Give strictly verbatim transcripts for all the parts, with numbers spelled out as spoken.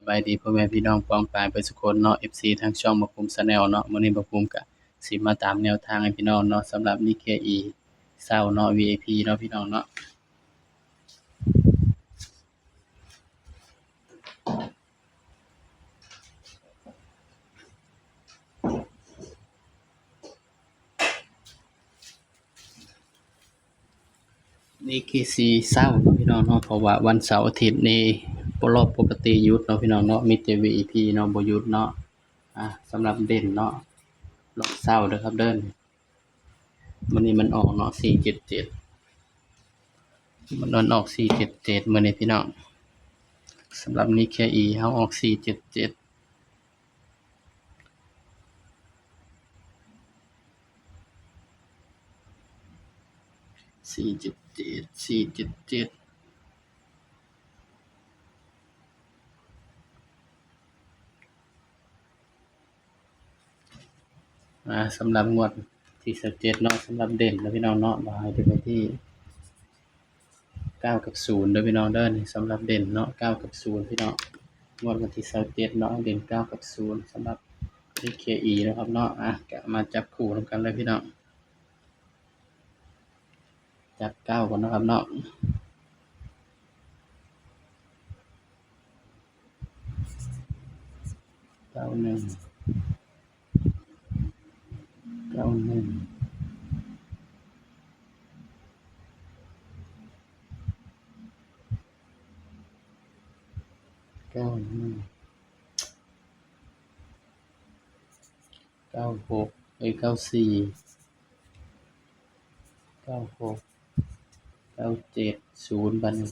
บายดีพ่อแม่พี่น้องป้องปายเบิดสุคนเนาะ เอฟซี ทางช่องบ่าวภูมิ Channel เนาะ มื้อนี้บ่าวภูมิก็สิมาตามแนวทางให้พี่น้องเนาะ สำหรับนิเคอีเช้าเนาะ วีไอพี เนาะพี่น้องเนาะ นิเคอีเช้าเนาะพี่น้องเนาะ เพราะว่าวันเสาร์อาทิตย์นี่รอบปกติหยุดเนาะพี่น้องเนาะ มีแต่ วีไอพี เนาะ บ่หยุดเนาะ อ่ะ สำหรับเด่นเนาะ รอบเช้าเด้อครับเด้อ มื้อนี้มันออกเนาะ สี่เจ็ดเจ็ด มันออก สี่เจ็ดเจ็ด มื้อนี้พี่น้อง สำหรับนิเคอีเฮาออก สี่เจ็ดเจ็ด สี่เจ็ดเจ็ด สี่เจ็ดเจ็ด อ่า สำหรับงวดที่สิบเจ็ดเนาะ สำหรับเด่นนะพี่น้องเนาะ บ่าวให้เด่นไปที่เก้ากับศูนย์เด้อพี่น้องเด้อ นี่สำหรับเด่นเนาะ เก้ากับศูนย์พี่น้อง งวดวันที่สิบเจ็ดเนาะ เด่นเก้ากับศูนย์ สำหรับนิเคอีนะครับเนาะ อ่ะ ก็มาจับคู่นำกันเลยพี่น้อง จับเก้าก่อนนะครับเนาะ เก้าหนึ่ง เก้าหนึ่ง เก้าหนึ่ง เก้าหก เอ้ย เก้าสี่ เก้าหก เก้าเจ็ด ศูนย์ บัดนี้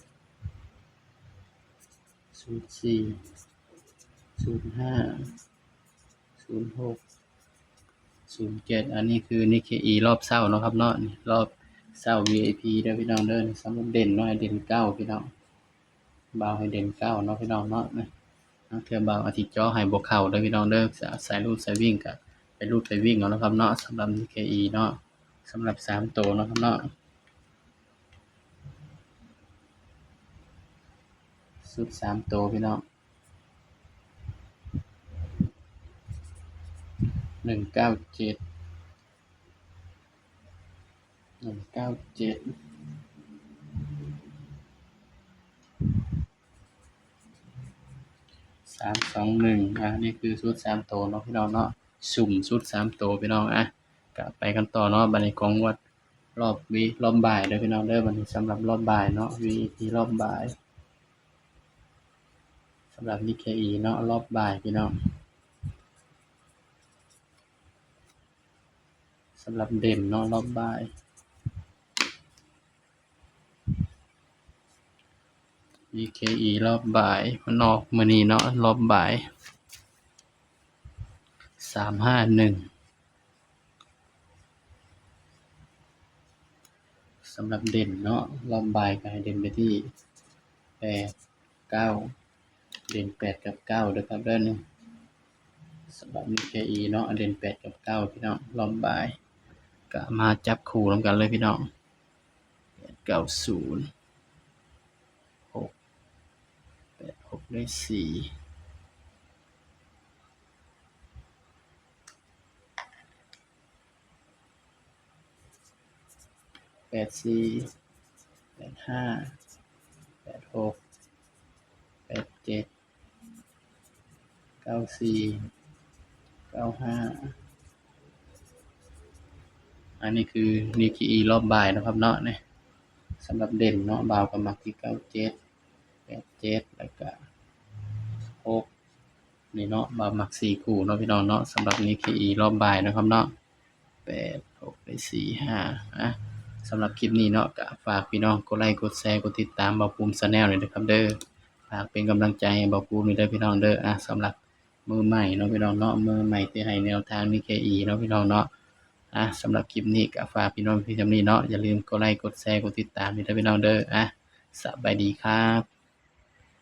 ศูนย์สี่ ศูนย์ห้า ศูนย์หก ศูนย์เจ็ด อันนี้คือนิเคอีรอบเช้าเนาะครับเนาะ นี่รอบเช้า วีไอพี เด้อพี่น้องเด้อ สำหรับเด่นเนาะ เด่นเก้าพี่น้อง บ่าวให้เด่นเก้าเนาะพี่น้องเนาะ นะ ลางเทื่อบ่าวอาจสิเจาะให้บ่เข้าเด้อพี่น้องเด้อ สายรูดสายวิ่งก็ไปรูดไปวิ่งเอานะครับเนาะ สำหรับนิเคอีเนาะ สำหรับสามตัวเนาะครับเนาะ ชุดสามตัวพี่น้อง หนึ่งเก้าเจ็ด หนึ่งเก้าเจ็ด สามสองหนึ่ง อ่ะ นี่คือชุดสามตัวเนาะพี่น้องเนาะ ซุ่มชุดสามตัวพี่น้อง อ่ะ ก็ไปกันต่อเนาะ บัดนี้ของงวดรอบวี รอบบ่ายเด้อพี่น้องเด้อ บัดนี้สำหรับรอบบ่ายเนาะ วีไอพี รอบบ่าย สำหรับนิเคอีเนาะ รอบบ่ายพี่น้อง สำหรับเด่นเนาะ รอบบ่าย นิเคอีรอบบ่าย มันออกมื้อนี้เนาะ รอบบ่าย สามห้าหนึ่ง สำหรับเด่นเนาะ รอบบ่ายก็ให้เด่นไปที่แปดเก้า เด่นแปดกับเก้าเด้อครับเด้อ นี่สำหรับนิเคอีเนาะ เด่นแปดกับเก้าพี่น้อง รอบบ่าย ก็มาจับคู่นำกันเลยพี่น้อง แปดเก้าศูนย์ หก แปดหก ได้สี่ แปดสี่ แปดห้า แปดหก แปดเจ็ด เก้าสี่ เก้าห้า อันนี้คือนิเคอีรอบบ่ายนะครับเนาะ นี่สำหรับเด่นเนาะ บ่าวก็มักที่เก้าเจ็ด แปดเจ็ด แล้วก็ หก นี่เนาะ บ่าวมักสี่คู่เนาะพี่น้องเนาะ สำหรับนิเคอีรอบบ่ายนะครับเนาะ แปดหก ได้สี่ห้า อ่ะ สำหรับคลิปนี้เนาะ ก็ฝากพี่น้องกดไลค์ กดแชร์ กดติดตามบ่าวภูมิ Channel ด้วยนะครับเด้อ ฝากเป็นกำลังใจให้บ่าวภูมินี่เด้อพี่น้องเด้อ อ่ะ สำหรับมือใหม่เนาะพี่น้องเนาะ มือใหม่ที่ให้แนวทางนิเคอีเนาะพี่น้องเนาะ อ่ะ สำหรับคลิปนี้ก็ฝากพี่น้องเพียงเท่านี้เนาะ อย่าลืมกดไลค์ กดแชร์ กดติดตามนี่เด้อพี่น้องเด้อ อ่ะ สบายดีครับ